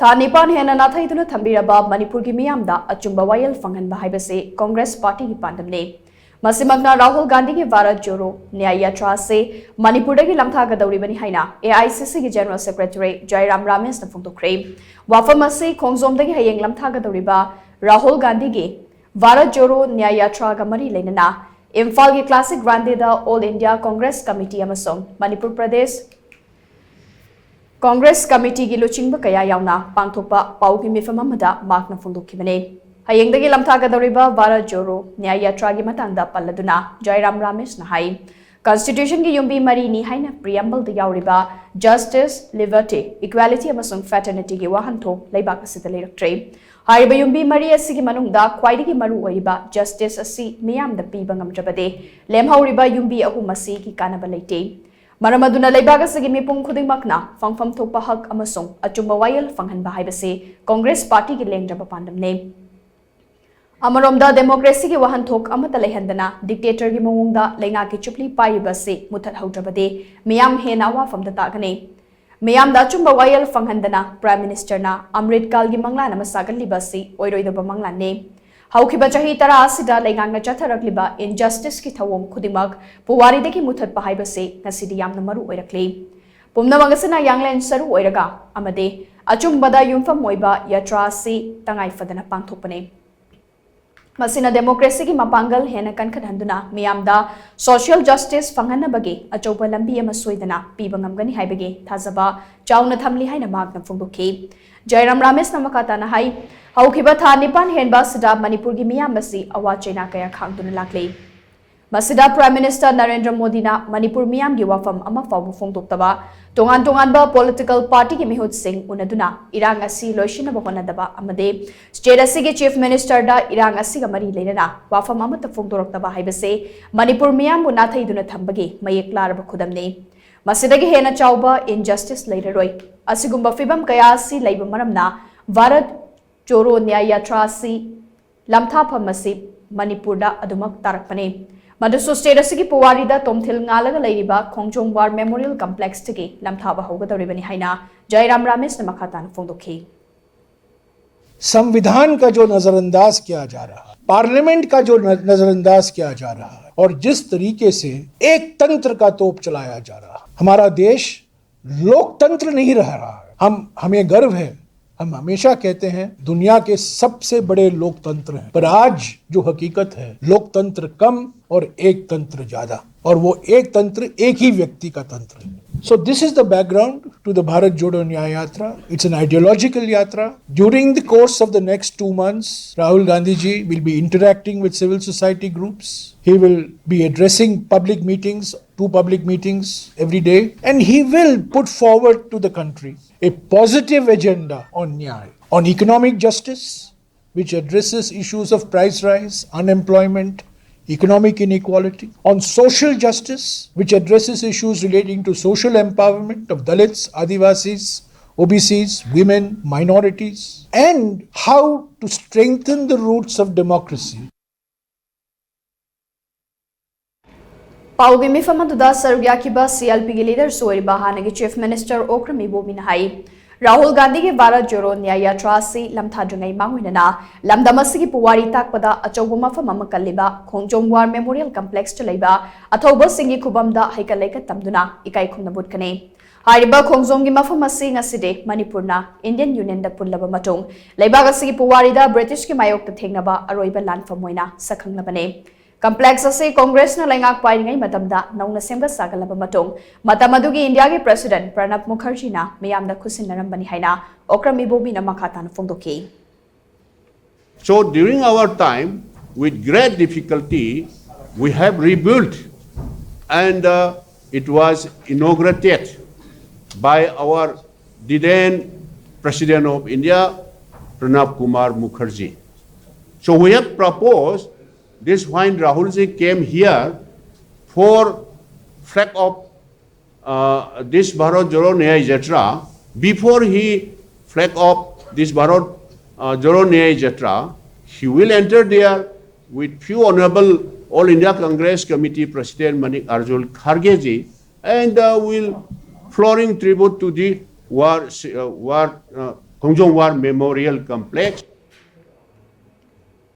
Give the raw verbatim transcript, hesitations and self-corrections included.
ꯊꯥ ꯅꯤꯄꯥꯟ ꯍꯦꯟꯅ ꯅꯥꯊꯩꯗꯨꯅ ꯊꯝꯕꯤꯔꯕ ꯃꯅꯤꯄꯨꯔꯒꯤ ꯃꯤꯌꯥꯝꯗ ꯑꯆꯨꯝꯕ ꯋꯥꯌꯦꯜ ꯐꯪꯍꯟꯕ ꯍꯥꯏꯕꯁꯤ ꯀꯣꯡꯒ꯭ꯔꯦꯁ ꯄꯥꯔꯇꯤꯒꯤ ꯄꯥꯟꯗꯝꯅꯤ꯫ ꯃꯁꯤꯃꯛꯅ ꯔꯥꯍꯨꯜ ꯒꯥꯟꯙꯤꯒꯤ ꯚꯥꯔꯠ ꯖꯣꯔꯣ ꯅ꯭ꯌꯥꯌ ꯌꯥꯇ꯭ꯔꯥ ꯑꯁꯤ ꯃꯅꯤꯄꯨꯔꯗꯒꯤ ꯂꯝꯊꯥꯒꯗꯧꯔꯤꯕꯅꯤ ꯍꯥꯏꯅ ꯑꯦ ꯑꯥꯏ ꯁꯤ ꯁꯤꯒꯤ ꯖꯦꯅꯔꯦꯜ ꯁꯦꯀ꯭ꯔꯦꯇꯔꯤ ꯖꯥꯏꯔꯥꯝ ꯔꯥꯃꯦꯁꯅ ꯐꯣꯡꯗꯣꯛꯈ꯭ꯔꯦ꯫ ꯋꯥꯐꯝ ꯑꯁꯤ ꯈꯣꯡꯖꯣꯝꯗꯒꯤ ꯍꯌꯦꯡ ꯂꯝꯊꯥꯒꯗꯧꯔꯤꯕ ꯔꯥꯍꯨꯜ ꯒꯥꯟꯙꯤꯒꯤ ꯚꯥꯔꯠ ꯖꯣꯔꯣ ꯅ꯭ꯌꯥꯌ ꯌꯥꯇ꯭ꯔꯥꯒ ꯃꯔꯤ ꯂꯩꯅꯅ ꯏꯝꯐꯥꯜꯒꯤ classic grande all India Congress committee ꯑꯃꯁꯨꯡ ꯃꯅꯤꯄꯨꯔ ꯄ꯭ꯔꯗꯦꯁ ꯀꯣꯡꯒ꯭ꯔꯦꯁ ꯀꯃꯤꯇꯤꯒꯤ ꯂꯨꯆꯤꯡꯕ ꯀꯌꯥ ꯌꯥꯎꯅ ꯄꯥꯡꯊꯣꯛꯄ ꯄꯥꯎꯒꯤ ꯃꯤꯐꯝ ꯑꯃꯗ ꯃꯍꯥꯛꯅ ꯐꯣꯡꯗꯣꯛꯈꯤꯕꯅꯤ꯫ ꯍꯌꯦꯡꯗꯒꯤ ꯂꯝꯊꯥꯒꯗꯧꯔꯤꯕ ꯚꯥꯔꯠ ꯖꯣꯔꯣ ꯅ꯭ꯌꯥꯌ ꯌꯥꯇ꯭ꯔꯥꯒꯤ ꯃꯇꯥꯡꯗ ꯄꯜꯂꯗꯨꯅ ꯖꯥꯏꯔꯥꯝ ꯔꯥꯃꯦꯁꯅ ꯍꯥꯏ, ꯀꯟꯁꯇꯤꯇ꯭ꯌꯨꯁꯟꯒꯤ ꯌꯨꯝꯕꯤ ꯃꯔꯤꯅꯤ ꯍꯥꯏꯅ ꯄ꯭ꯔꯤꯌꯦꯝꯕꯜꯗ ꯌꯥꯎꯔꯤꯕ ꯖꯁꯇꯤꯁ, ꯂꯤꯕꯔꯇꯤ, ꯏꯀ꯭ꯋꯦꯂꯤꯇꯤ ꯑꯃꯁꯨꯡ ꯐ꯭ꯔꯦꯇꯔꯅꯤꯇꯤꯒꯤ ꯋꯥꯍꯟꯊꯣꯛ ꯂꯩꯕꯥꯛ ꯑꯁꯤꯗ ꯂꯩꯔꯛꯇ꯭ꯔꯦ꯫ ꯍꯥꯏꯔꯤꯕ ꯌꯨꯝꯕꯤ ꯃꯔꯤ ꯑꯁꯤꯒꯤ ꯃꯅꯨꯡꯗ ꯈ꯭ꯋꯥꯏꯗꯒꯤ ꯃꯔꯨ ꯑꯣꯏꯔꯤꯕ ꯖꯁꯇꯤꯁ ꯑꯁꯤ ꯃꯤꯌꯥꯝꯗ ꯄꯤꯕ ꯉꯝꯗ꯭ꯔꯕꯗꯤ ꯂꯦꯝꯍꯧꯔꯤꯕ ꯌꯨꯝꯕꯤ ꯑꯍꯨꯝ ꯑꯁꯤꯒꯤ ꯀꯥꯟꯅꯕ ꯂꯩꯇꯦ꯫ ꯃꯔꯝ ꯑꯗꯨꯅ ꯂꯩꯕꯥꯛ ꯑꯁꯤꯒꯤ ꯃꯤꯄꯨꯝ ꯈꯨꯗꯤꯡꯃꯛꯅ ꯐꯪꯐꯝ ꯊꯣꯛꯄ ꯍꯛ ꯑꯃꯁꯨꯡ ꯑꯆꯨꯝꯕ ꯋꯥꯌꯦꯜ ꯐꯪꯍꯟꯕ ꯍꯥꯏꯕꯁꯤ ꯀꯣꯡꯒ꯭ꯔꯦꯁ ꯄꯥꯔꯇꯤꯒꯤ ꯂꯦꯡꯗ꯭ꯔꯕ ꯄꯥꯟꯗꯝꯅꯤ꯫ ꯑꯃꯔꯣꯝꯗ ꯗꯦꯃꯣꯀ꯭ꯔꯦꯁꯤꯒꯤ ꯋꯥꯍꯟꯊꯣꯛ ꯑꯃꯠꯇ ꯂꯩꯍꯟꯗꯅ ꯗꯤꯛꯇꯦꯇꯔꯒꯤ ꯃꯑꯣꯡꯗ ꯂꯩꯉꯥꯛꯀꯤ ꯆꯨꯞꯂꯤ ꯄꯥꯏꯔꯤꯕ ꯑꯁꯤ ꯃꯨꯊꯠꯍꯧꯗ꯭ꯔꯕꯗꯤ ꯃꯤꯌꯥꯝ ꯍꯦꯟꯅ ꯑꯋꯥꯐꯝꯗ ꯇꯥꯒꯅꯤ꯫ ꯃꯤꯌꯥꯝꯗ ꯑꯆꯨꯝꯕ ꯋꯥꯌꯦꯜ ꯐꯪꯍꯟꯗꯅ ꯄ꯭ꯔꯥꯏꯝ ꯃꯤꯅꯤꯁꯇꯔꯅ ꯑꯃ꯭ꯔꯤꯠ ꯀꯥꯜꯒꯤ ꯃꯪꯂꯥꯟ ꯑꯃ ꯁꯥꯒꯠꯂꯤꯕ ꯑꯁꯤ ꯑꯣꯏꯔꯣꯏꯗꯕ ꯃꯪꯂꯥꯟꯅꯤ꯫ ꯍꯧꯈꯤꯕ ꯆꯍꯤ ꯇꯔꯥ ꯑꯁꯤꯗ ꯂꯩꯉꯥꯛꯅ ꯆꯠꯊꯔꯛꯂꯤꯕ ꯏꯟꯖꯁꯇꯤꯁꯀꯤ ꯊꯧꯑꯣꯡ ꯈꯨꯗꯤꯡꯃꯛ ꯄꯨꯋꯥꯔꯤꯗꯒꯤ ꯃꯨꯊꯠꯄ ꯍꯥꯏꯕꯁꯤ ꯉꯁꯤꯗꯤ ꯌꯥꯝꯅ ꯃꯔꯨ ꯑꯣꯏꯔꯛꯂꯤ꯫ ꯄꯨꯝꯅꯃꯛ ꯑꯁꯤꯅ ꯌꯥꯡꯂꯦꯟ ꯁꯔꯨ ꯑꯣꯏꯔꯒ ꯑꯃꯗꯤ ꯑꯆꯨꯝꯕꯗ ꯌꯨꯝꯐꯝ ꯑꯣꯏꯕ ꯌꯥꯇ꯭ꯔꯥ ꯑꯁꯤ ꯇꯉꯥꯏ ꯐꯗꯅ ꯄꯥꯡꯊꯣꯛꯄꯅꯤ꯫ ꯃꯁꯤꯅ ꯗꯦꯃꯣꯀ꯭ꯔꯦꯁꯤꯒꯤ ꯃꯄꯥꯡꯒꯜ ꯍꯦꯟꯅ ꯀꯟꯈꯠꯍꯟꯗꯨꯅ ꯃꯤꯌꯥꯝꯗ ꯁꯣꯁꯤꯌꯦꯜ ꯖꯁꯇꯤꯁ ꯐꯪꯍꯟꯅꯕꯒꯤ ꯑꯆꯧꯕ ꯂꯝꯕꯤ ꯑꯃ ꯁꯣꯏꯗꯅ ꯄꯤꯕ ꯉꯝꯒꯅꯤ ꯍꯥꯏꯕꯒꯤ ꯊꯥꯖꯕ ꯆꯥꯎꯅ ꯊꯝꯂꯤ ꯍꯥꯏꯅ ꯃꯍꯥꯛꯅ ꯐꯣꯡꯗꯣꯛꯈꯤ꯫ ꯖꯥꯏꯔꯥꯝ ꯔꯥꯃꯦꯁꯅ ꯃꯈꯥ ꯇꯥꯅ ꯍꯥꯏ, ꯍꯧꯈꯤꯕ ꯊꯥ ꯅꯤꯄꯥꯟ ꯍꯦꯟꯕ ꯑꯁꯤꯗ ꯃꯅꯤꯄꯨꯔꯒꯤ ꯃꯤꯌꯥꯝ ꯑꯁꯤ ꯑꯋꯥ ꯆꯩꯅꯥ ꯀꯌꯥ ꯈꯥꯡꯗꯨꯅ ꯂꯥꯛꯂꯤ꯫ ꯃꯁꯤꯗ ꯄ꯭ꯔꯥꯏꯝ ꯃꯤꯅꯤꯁꯇꯔ ꯅꯔꯦꯟꯗ꯭ꯔ ꯃꯣꯗꯤꯅ ꯃꯅꯤꯄꯨꯔ ꯃꯤꯌꯥꯝꯒꯤ ꯋꯥꯐꯝ ꯑꯃ ꯐꯥꯎꯕ ꯐꯣꯡꯗꯣꯛꯇꯕ, ꯇꯣꯉꯥꯟ ꯇꯣꯉꯥꯟꯕ ꯄꯣꯂꯤꯇꯤꯀꯦꯜ ꯄꯥꯔꯇꯤꯒꯤ ꯃꯤꯍꯨꯠꯁꯤꯡ ꯎꯅꯗꯨꯅ ꯏꯔꯥꯡ ꯑꯁꯤ ꯂꯣꯏꯁꯤꯟꯅꯕ ꯍꯣꯠꯅꯗꯕ ꯑꯃꯗꯤ ꯁ꯭ꯇꯦꯠ ꯑꯁꯤꯒꯤ ꯆꯤꯐ ꯃꯤꯅꯤꯁꯇꯔꯗ ꯏꯔꯥꯡ ꯑꯁꯤꯒ ꯃꯔꯤ ꯂꯩꯅꯅ ꯋꯥꯐꯝ ꯑꯃꯠꯇ ꯐꯣꯡꯗꯣꯔꯛꯇꯕ ꯍꯥꯏꯕꯁꯤ ꯃꯅꯤꯄꯨꯔ ꯃꯤꯌꯥꯝꯕꯨ ꯅꯥꯊꯩꯗꯨꯅ ꯊꯝꯕꯒꯤ ꯃꯌꯦꯛ ꯂꯥꯔꯕ ꯈꯨꯗꯝꯅꯤ꯫ ꯃꯁꯤꯗꯒꯤ ꯍꯦꯟꯅ ꯆꯥꯎꯕ ꯏꯟꯖꯁꯇꯤꯁ ꯂꯩꯔꯔꯣꯏ꯫ ꯑꯁꯤꯒꯨꯝꯕ ꯐꯤꯚꯝ ꯀꯌꯥ ꯑꯁꯤ ꯂꯩꯕ ꯃꯔꯝꯅ ꯚꯥꯔꯠ ꯖꯣꯔꯣ ꯅ꯭ꯌꯥꯌ ꯌꯥꯇ꯭ꯔꯥ ꯑꯁꯤ ꯂꯝꯊꯥꯐꯝ ꯑꯁꯤ ꯃꯅꯤꯄꯨꯔꯗ ꯑꯗꯨꯃꯛ ꯇꯥꯔꯛꯄꯅꯤ꯫ ꯃꯗꯨꯁꯨ state ꯑꯁꯤꯒꯤ ꯄꯨꯋꯥꯔꯤꯗ ꯇꯣꯝꯊꯤꯜ ꯉꯥꯜꯂꯒ ꯂꯩꯔꯤꯕ ꯈꯣꯡꯖꯣꯝ War Memorial Complex ꯇꯒꯤ ꯂꯝꯊꯥꯕ ꯍꯧꯒꯗꯧꯔꯤꯕꯅꯤ ꯍꯥꯏꯅ ꯖꯌꯔꯥꯝ ꯔꯥꯃꯦꯁꯅ ꯃꯈꯥ ꯇꯥꯅ ꯐꯣꯡꯗꯣꯛꯈꯤ꯫ संविधान का जो नजरअंदाज किया जा रहा है, पार्लियामेंट का जो न- नजरअंदाज किया जा रहा है और जिस तरीके से एक तंत्र का तोप चलाया जा रहा है, हमारा देश लोकतंत्र नहीं रह रहा है। हम हमें गर्व है, हम हमेशा कहते हैं दुनिया के सबसे बड़े लोकतंत्र हैं, पर आज जो हकीकत है, लोकतंत्र कम और एक तंत्र ज्यादा, और वो एक तंत्र एक ही व्यक्ति का तंत्र है। So this is the background to the Bharat Jodo Nyay Yatra. It's an ideological yatra. During the course of the next two months, Rahul Gandhi ji will be interacting with civil society groups. He will be addressing public meetings, two public meetings every day, and he will put forward to the country a positive agenda on nyay, on economic justice, which addresses issues of price rise, unemployment, economic inequality, on social justice, which addresses issues relating to social empowerment of Dalits, Adivasis, O B Cs, women, minorities, and how to strengthen the roots of democracy. ꯄꯥꯎꯒꯤ ꯃꯤꯐꯝ ꯑꯗꯨꯗ ꯁꯔꯨꯛ ꯌꯥꯈꯤꯕ C L P ꯒꯤ leaders ꯑꯣꯏꯔꯤꯕ ꯍꯥꯟꯅꯒꯤ Chief Minister Okram ꯏꯕꯣꯕꯤꯅ ꯍꯥꯏ, ꯔꯥꯍꯨꯜ ꯒꯥꯟꯙꯤꯒꯤ ꯚꯥꯔꯠ ꯖꯣꯔꯣ ꯅ꯭ꯌꯥꯌ ꯌꯥꯇ꯭ꯔꯥ ꯑꯁꯤ ꯂꯝꯊꯥꯗ꯭ꯔꯤꯉꯩ ꯃꯥꯡꯑꯣꯏꯅꯅ ꯂꯝꯗꯝ ꯑꯁꯤꯒꯤ ꯄꯨꯋꯥꯔꯤ ꯇꯥꯛꯄꯗ ꯑꯆꯧꯕ ꯃꯐꯝ ꯑꯃ ꯀꯜꯂꯤꯕ ꯈꯣꯡꯖꯣꯝ War Memorial Complex ꯇ ꯂꯩꯕ ꯑꯊꯧꯕꯁꯤꯡꯒꯤ ꯈꯨꯕꯝꯗ ꯍꯩꯀꯠ ꯂꯩꯀꯠ ꯇꯝꯗꯨꯅ ꯏꯀꯥꯏ ꯈꯨꯝꯅꯕ ꯎꯠꯀꯅꯤ꯫ ꯍꯥꯏꯔꯤꯕ ꯈꯣꯡꯖꯣꯝꯒꯤ ꯃꯐꯝ ꯑꯁꯤ ꯉꯁꯤꯗꯤ ꯃꯅꯤꯄꯨꯔꯅ Indian Union ꯗ ꯄꯨꯜꯂꯕ ꯃꯇꯨꯡ ꯂꯩꯕꯥꯛ ꯑꯁꯤꯒꯤ ꯄꯨꯋꯥꯔꯤꯗ British ꯀꯤ ꯃꯥꯌꯣꯛꯇ ꯊꯦꯡꯅꯕ ꯑꯔꯣꯏꯕ ꯂꯥꯟꯐꯝ ꯑꯣꯏꯅ ꯁꯛꯈꯪꯂꯕꯅꯤ꯫ Complex ꯑꯁꯤ Congress ꯅ ꯂꯩꯉꯥꯛ ꯄꯥꯏꯔꯤꯉꯩ ꯃꯇꯝꯗ ꯅꯧꯅ ꯁꯦꯝꯒꯠ ꯁꯥꯒꯠꯂꯕ ꯃꯇꯨꯡ, ꯃꯇꯝ ꯑꯗꯨꯒꯤ India ꯒꯤ President Pranab Mukherjee ꯅ ꯃꯤꯌꯥꯝꯗ ꯈꯨꯠꯁꯤꯟꯅꯔꯝꯕꯅꯤ ꯍꯥꯏꯅ ꯑꯣꯀ꯭ꯔꯝ ꯏꯕꯣꯕꯤꯅ ꯃꯈꯥ ꯇꯥꯅ ꯐꯣꯡꯗꯣꯛꯈꯤ꯫ So during our time, with great difficulty, we have rebuilt, and uh, it was inaugurated by our the then President of India, Pranab Kumar Mukherjee. So we have proposed this when Rahulji came here for flag off uh, this Bharat Jodo Nyay Yatra, before he flag off this Bharat uh, Jodo Nyay Yatra, he will enter there with few honorable All India Congress Committee President Manik Arjun Kharge ji, and uh, will flowing tribute to the war, uh, war uh, Khongjong War Memorial Complex.